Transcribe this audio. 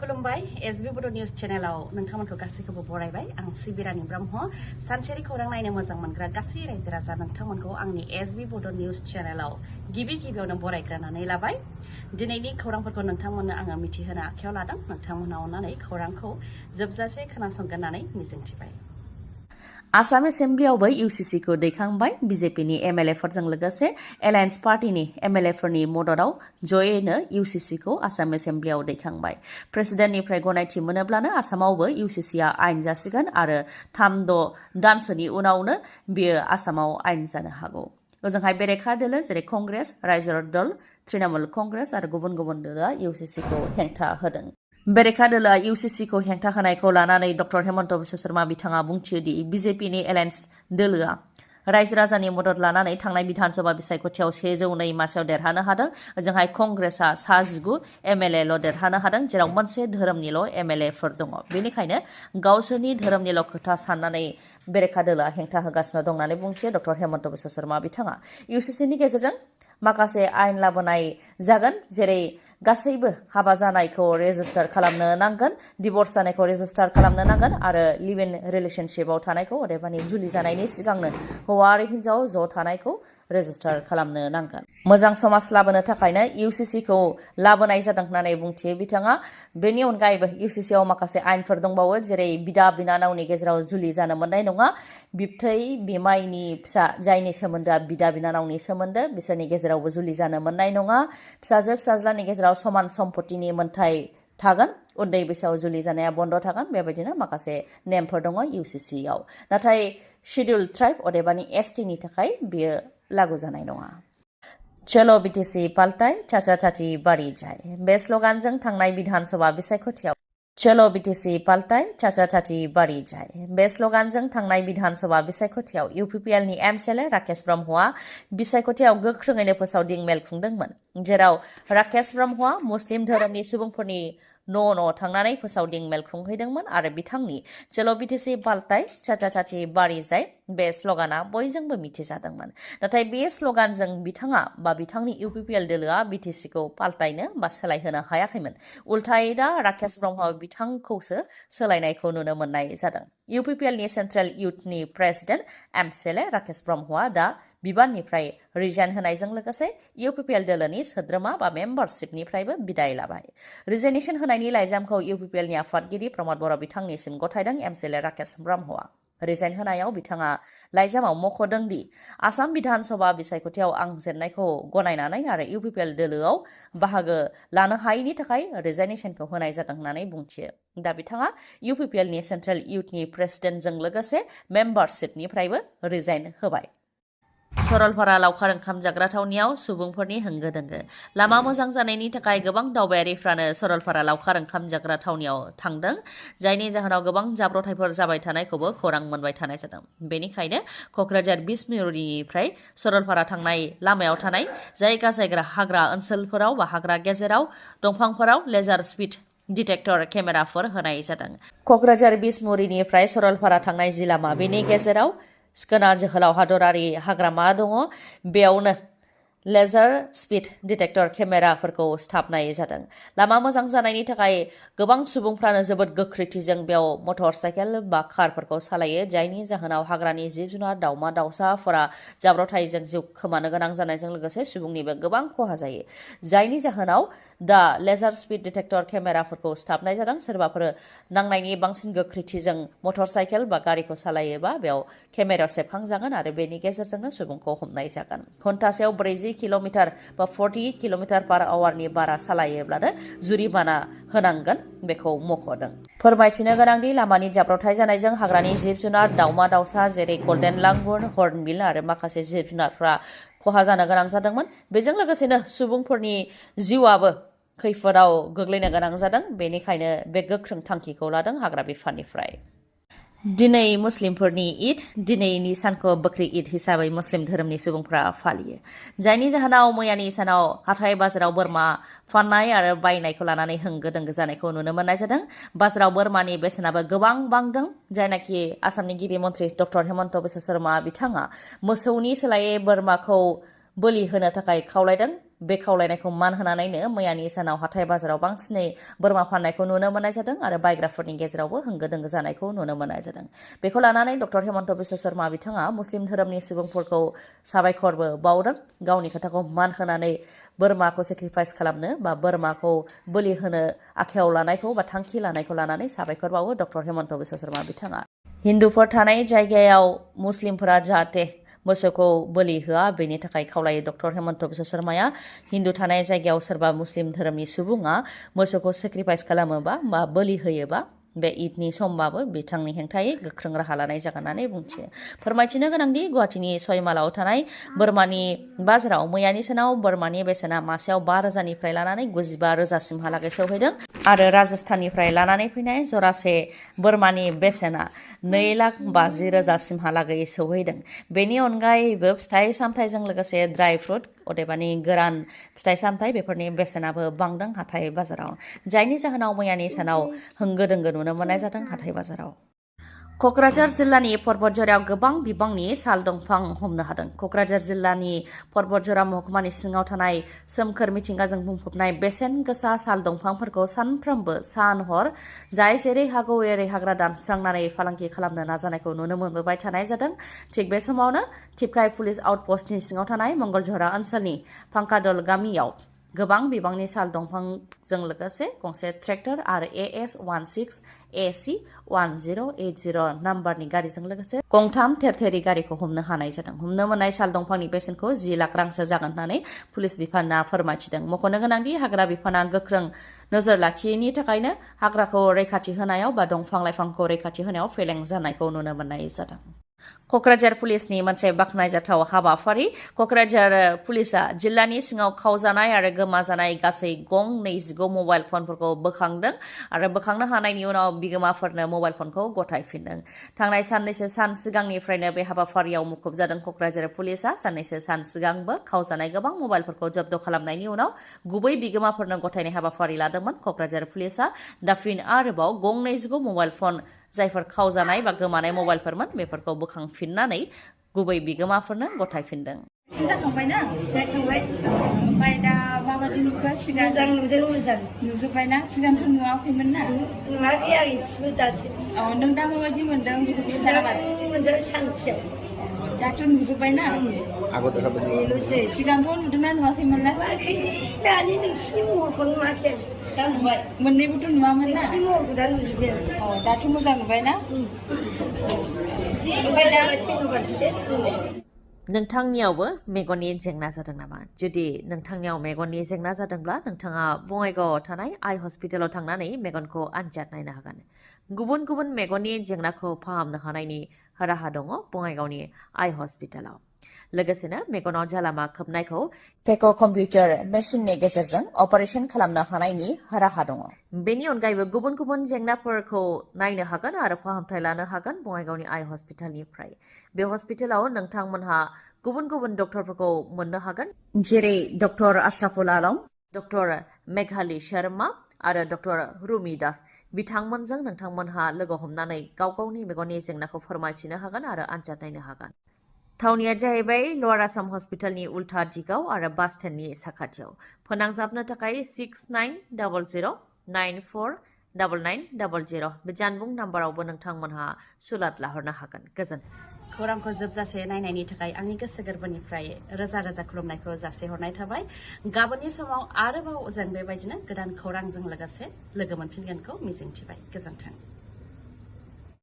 खुलुमबाय एसबी बड' निउज चेनेलाव नोंथांमोनखौ गासैखौबो बरायबाय आं सिबिरानि ब्रह्म सानसेनि खौरां नायनो मोजां मोनग्रा गासै रायजो राजा नोंथांमोनखौ आंनि एसबी बड' निउज चेनेलाव गिबियावनो बरायग्रोनानै लाबाय दिनैनि खौरांफोरखौ नोंथांमोननो आङो मिथिहोनो आखायाव लादों नोंथांमोना अननानै खौरांखौ जोबजासे खोनासंगोन होननानै मिजिंथिबाय आसाम एसेम्ब्लियावबो इउसिसिखौ दैखांबाय बिजेपिनि एमएलएफोरजों लोगोसे एलायन्स पार्टिनि एमएलएफोरनि मददाव जयैनो इउसिसिखौ आसाम एसेम्ब्लियाव दैखांबाय प्रेसिडेन्टनिफ्राय गनायथि मोनोब्लानो आसामावबो इउसिसिआ आयेन जासिगोन आरो 3-6 दानसोनि उनावनो बेयो आसामाव आयेन जानो हागौ ओजोंहाय बेरेखा दोलो जेरै कंग्रेस रायजो दल तृणमूल कंग्रेस आरो गुबुन गुबुन दोलोआ इउसिसिखौ हेंथा होदों बेरेखा दोलोआ इउसिसिखौ हेंथा होनायखौ लानानै डक्टर हेमन्त बिश्व शर्मा बिथाङा बुंथियोदि बिजेपिनि एलायन्स दोलोआ रायजो राजानि मदद लानानै थांनाय बिधानसभा बिसायख'थियाव 102 मासियाव देरहानो हादों ओजोंहाय कंग्रेसआ 19 एमएलएल' देरहानो हादों जेराव मोनसे धोरोमनिल' एमएलएफोर दङ बेनिखायनो गावसोरनि धोरोमनिल' खोथा साननानै बेरेखा दोलोआ हेंथा होगासिनो दं होननानै बुंथियो डक्टर हेमन्त बिश्व शर्मा बिथाङा इउसिसिनि गेजेरजों माखासे आयेन लाबोनाय जागोन जेरै गासैबो हाबा जानायखौ रेजिस्टार खालामनो नांगोन डिभर्स जानायखौ रेजिस्टार खालामनो नांगोन आरो लिभ इन रिलेशनशिपआव थानायखौ अदेबानि जुलि जानायनि सिगांनो हौवा आरो हिन्जाव ज' थानायखौ रेजिस्टार खालामनो नांगोन मोजां समाज लाबोनो थाखायनो इउसिसिखौ लाबोनाय जादों होननानै बुंथियो बिथाङा बेनि अनगायैबो इउसिसिआव माखासे आयेनफोर दंबावो जेरै बिदा बिनानावनि गेजेराव जुलि जानो मोननाय नङा बिबथै बिमायनि फिसा जायनि सोमोन्दोआ बिदा बिनानावनि सोमोन्दो बिसोरनि गेजेरावबो जुलि जानो मोननाय नङा फिसाजो फिसाज्लानि गेजेराव समान सम्पतिनि मोनथाय थागोन उन्दै बैसोआव जुलि जानाया बन्द थागोन बेबायदिनो माखासे नेमफोर दङ इउसिसिआव नाथाय शेड्युल ट्राइब अदेबानि एसटिनि थाखाय बेयो लागू जानाय नङा चलो बिटिसि पाल्टाय चाचा चाची बाड़ी जाय बे स्ल'गानजों थांनाय बिधानसभा बिसायख'थियाव चलो बिटिसि पाल्टाय चाचा चाची बाड़ी जाय बे स्ल'गानजों थांनाय बिधानसभा बिसायख'थियाव UPPLनि MCLA राकेश ब्रह्मआ बिसायख'थियाव गोख्रोङैनो फोसावदिं मेल खुंदोंमोन जेराव राकेश ब्रह्मआ मुस्लिम धोरोमनि सुबुंफोरनि न' थांनानै फोसावदिं मेल खुंहैदोंमोन आरो बिथांनि चलो बिटिसि पाल्टाय चाचा चाची बाड़ी जाय बे स्ल'गाना बयजोंबो मिथिजादोंमोन नाथाय बे स्ल'गानजों बिथाङा बा बिथांनि UPPL दोलोआ बिटिसिखौ पाल्टायनो बा सोलायहोनो हायाखैमोन उल्थायै दा राकेश ब्रह्म बिथांखौसो सोलायनायखौ नुनो मोननाय जादों UPPLनि सेन्ट्रेल इउथनि प्रेसिडेन्ट MCLA राकेश ब्रह्मआ दा बिबाननिफ्राय रिजाइन होनायजों लोगोसे UPPL दोलोनि सोद्रोमा बा मेम्बारशिपनिफ्रायबो बिदाय लाबाय रिजाइनेसन होनायनि लाइजामखौ UPPLनि आफादगिरि प्रमद बर' बिथांनिसिम गथायदों MCLA राकेश ब्रह्मआ रिजाइन होनायाव बिथाङा लाइजामाव मख'दों दि आसाम बिधानसभा बिसायख'थियाव आं जेननायखौ गनायनानै आरो UPPL दोलोआव बाहागो लानो हायैनि थाखाय रिजाइनेसनखौ होनाय जादों होननानै बुंथियो दा बिथाङा UPPLनि सेन्ट्रेल इउथनि प्रेसिडेन्टजों लोगोसे मेम्बारशिपनिफ्रायबो रिजाइन होबाय सरलपारा लावखार ओंखाम जाग्रा थावनियाव सुबुंफोरनि होंगो दोंगो लामा मोजां जानायनि थाखाय गोबां दावबायारिफ्रानो सरलपारा लावखार ओंखाम जाग्रा थावनियाव थांदों जायनि जाहोनाव गोबां जाब्रबथायफोर जाबाय थानायखौबो खौरां मोनबाय थानाय जादों बेनिखायनो क'क्राझार बिसमुरिनिफ्राय सरलपारा थांनाय लामायाव थानाय जायगा हाग्रा ओनसोलफोराव बा हाग्रा गेजेराव दंफांफोराव लेजार स्पीड डिटेक्टर केमेराफोर होनाय जादों क'क्राझार बिसमुरिनिफ्राय सरलपारा थांनाय जि लामा बेनि गेजेराव सिखोना जोहोलाव हादरारि हाग्रामा दङ बेयावनो लेजार स्पीड डिटेक्टर केमेराफोरखौ स्थापनाय जादों लामा मोजां जानायनि थाखाय गोबां सुबुंफ्रानो जोबोद गोख्रैथिजों बेयाव मटर साइकेल बा कारफोरखौ सालायो जायनि जाहोनाव हाग्रानि जिब जुनार दाउमा दाउसाफोरा जाब्रबथायजों जिउ खोमानो गोनां जानायजों लोगोसे सुबुंनिबो गोबां खहा जायो जायनि जाहोनाव दा लेजार स्पीड डिटेक्टर केमेराफोरखौ स्थापनाय जादों सोरबाफोर नांनायनि बांसिन गोख्रैथिजों मटर साइकेल बा गारिखौ सालायोबा बेयाव केमेरायाव सेबखांजागोन आरो बेनि गेजेरजोंनो सुबुंखौ हमनाय जागोन घन्टासेयाव 40 किल'मिटार बा 40 किल'मिटार पार आवारनि बारा सालायोब्लानो जुरिमाना होनांगोन बेखौ मख'दों फोरमायथिनो गोनांदि लामानि जाब्रबथाय जानायजों हाग्रानि जिब जुनार दाउमा दाउसा जेरै गल्डेन लांगुर हर्नबिल आरो माखासे जिब जुनारफ्रा खहा जानो गोनां जादोंमोन बेजों लोगोसेनो सुबुंफोरनि जिउआबो खैफोदाव गोग्लैनो गोनां जादों बेनिखायनो बे गोख्रों थांखिखौ लादों हाग्रा बिफाननिफ्राय दिनै मुस्लिमफोरनि ईद दिनैनि सानखौ बकरी ईद हिसाबै मुस्लिम धोरोमनि सुबुंफ्रा फालियो जायनि जाहोनाव मैयानि सानाव हाथाय बाजाराव बोरमा फाननाय आरो बायनायखौ लानानै होंगो दोंगो जानायखौ नुनो मोननाय जादों बाजाराव बोरमानि बेसेनाबो गोबां बांदों जायनाखि आसामनि गिबि मन्थ्रि डक्टर हेमन्त बिश्व शर्मा बिथाङा मोसौनि सोलायै बोरमाखौ बोलि होनो थाखाय खावलायदों बे खावलायनायखौ मान होनानैनो मैयानि सानाव हाथाय बाजाराव बांसिनै बोरमा फाननायखौ नुनो मोननाय जादों आरो बायग्राफोरनि गेजेरावबो होंगो दोंगो जानायखौ नुनो मोननाय जादों। बेखौ लानानै डक्टर हेमन्त बिश्व शर्मा बिथाङा मुस्लिम धोरोमनि सुबुंफोरखौ साबायखरबो बावदों। गावनि खोथाखौ मान होनानै बोरमाखौ सेक्रिफाइस खालामनो बा बोरमाखौ बोलि होनो आखायाव लानायखौ बा थांखि लानायखौ लानानै साबायखर बावो डक्टर हेमन्त बिश्व शर्मा बिथाङा। हिन्दुफोर थानाय जायगायाव मुस्लिमफोरा जाहाथे मोसौखौ बोलि होआ बेनि थाखाय खावलायो डक्टर हेमन्त बिश्व शर्माया। हिन्दु थानाय जायगायाव सोरबा मुस्लिम धोरोमनि सुबुङा मोसौखौ सेक्रिफाइस खालामोबा बा बोलि होयोबा बे ईदनि समबाबो बिथांनि हेंथायै गोख्रों राहा लानाय जागोन होननानै बुंथियो। फोरमायथिनो गोनांदि गुवाहाटीनि सयमालाव थानाय बोरमानि बाजाराव मैयानि सानाव बोरमानि बेसेना मासेयाव 5,000निफ्राय लानानै 95,000सिमहालागै सौहैदों आरो राजस्थाननिफ्राय लानानै फैनाय जरासे बोरमानि बेसेना 2,50,000सिमहालागै सौहैदों। बेनि अनगायैबो फिथाइ सामथाइजों लोगोसे ड्राई फ्रुट अदेबानि गोरान फिथाइ सामथाइ बेफोरनि बेसेनाबो बांदों हाथाय बाजाराव, जायनि जाहोनाव मैयानि सानाव होंगो दोंगो नुनो मोननाय जादों हाथाय बाजाराव। क'क्राझार जिल्लानि पर्बतझरायाव गोबां बिबांनि साल दंफां हमनो हादों। क'क्राझार जिल्लानि पर्बतझरा महकुमानि सिङाव थानाय सोमखोर मिथिंगाजों बुंफबनाय बेसेन गोसा साल दंफांफोरखौ सानफ्रोमबो सान हर जाय जेरै हागौ एरै हाग्रा दानस्रांनानै फालांगि खालामनो नाजानायखौ नुनो मोनबोबाय थानाय जादों। थिग बे समावनो टिपकाइ पुलिस आउटपस्टनि सिङाव थानाय मंगलझरा ओनसोलनि फांकादल गामियाव गोबां बिबांनि साल दंफांजों लोगोसे गंसे ट्रेक्टर आरो AS16AC1080 नाम्बारनि गारिजों लोगोसे गंथाम थेरथेरि गारिखौ हमनो हानाय जादों। हमनो मोननाय साल दंफांनि बेसेनखौ 10 लाख रांसो जागोन होननानै पुलिस बिफाना फोरमायथिदों। मख'नो गोनांदि हाग्रा बिफाना गोख्रों नोजोर लाखियैनि थाखायनो हाग्राखौ रैखाथि होनायाव बा दंफां लाइफांखौ रैखाथि होनायाव फेलें जानायखौ नुनो मोननाय जादों। क'क्राझार पुलिसनि मोनसे बाख्नायजाथाव हाबाफारि। क'क्राझार पुलिसा जिल्लानि सिङाव खावजानाय आरो गोमाजानाय गासै गं 29 मबाइल फनफोरखौ बोखांदों आरो बोखांनो हानायनि उनाव बिगोमाफोरनो मबाइल फनखौ गथायफिनदों। थांनाय साननैसो सान सिगांनिफ्रायनो बे हाबाफारियाव मुखुब जादों क'क्राझार पुलिसा। साननैसो सान सिगांबो खावजानाय गोबां मबाइलफोरखौ जब्द खालामनायनि उनाव गुबै बिगोमाफोरनो गथायनाय हाबाफारि लादोंमोन क'क्राझार पुलिसा। दा फिन आरोबाव गं 29 मबाइल फन जायफोर खावजानाय बा गोमानाय मबाइलफोरमोन बेफोरखौ बोखांफिननानै गुबै बिगोमाफोरनो गथायफिनदों। जाखांबायना जाखांबाय ओमफ्राय दा माबायदि नुखो सिगां मोजां नुदों मोजां नुजोब्बायना सिगांथ' नुवाखैमोन ना नुवाखै आं इसेबो दासो नों दा माबायदि मोनदों बेखौ खिन्थाबाय मोनदों सानसेयाव दाथ' नुजोब्बायना सिगांथ' नुदोंना नुवाखैमोन ना दानि नोंसिनि महरखौ नुवाखै दा नुबाय मोननैबोथ' नुवामोन ना नोंसिनि महरखौ दा नुजोब्बाय दाथ' मोजां नुबायना ओमफ्राय दा नोंथांनियावबो मेगननि जेंना जादों नामा? जुदि नोंथांनियाव मेगननि जेंना जादोंब्ला नोंथाङा बङाइगावआव थानाय आइ हस्पिटालाव थांनानै मेगनखौ आनजाद नायनो हागोन। गुबुन गुबुन मेगननि जेंनाखौ फाहामनो हानायनि राहा दङ बङाइगावनि आइ हस्पिटालाव। लोगोसेनो मेगनाव जालामा खोबनायखौ फेक' कम्पिउटार मेसिननि गेजेरजों अपारेशन खालामनो हानायनि राहा दङ। बेनि अनगायैबो गुबुन गुबुन जेंनाफोरखौ नायनो हागोन आरो फाहामथाय लानो हागोन बङाइगावनि आइ हस्पिटालनिफ्राय। बे हस्पिटालाव नोंथांमोनहा गुबुन गुबुन डक्टरफोरखौ मोननो हागोन, जेरै डक्टर आशराफुल आलम, डक्टर मेघाली शर्मा आरो डक्टर रुमि दास। बिथांमोनजों नोंथांमोनहा लोगो हमनानै गाव गावनि मेगननि जेंनाखौ फोरमायथिनो हागोन आरो आनजाद नायनो हागोन। थावनिया जाहैबाय लवार आसाम हस्पिटालनि उल्था दिगाव आरो बास स्टेन्डनि साखाथियाव। फोनांजाबनो थाखाय 6900949900 बे जानबुं नाम्बारावबो नोंथांमोनहा सुलाद लाहरनो हागोन। गोजोन्थों। खौरांखौ जोबजासे नायनायनि थाखाय आंनि गोसो गोरबोनिफ्राय रोजा रोजा खुलुमनायखौ जासिहरनाय थाबाय। गाबोननि समाव आरोबाव जों बेबायदिनो गोदान खौरांजों लोगोसे लोगो मोनफिनगोनखौ मिजिंथिबाय। गोजोन्थों।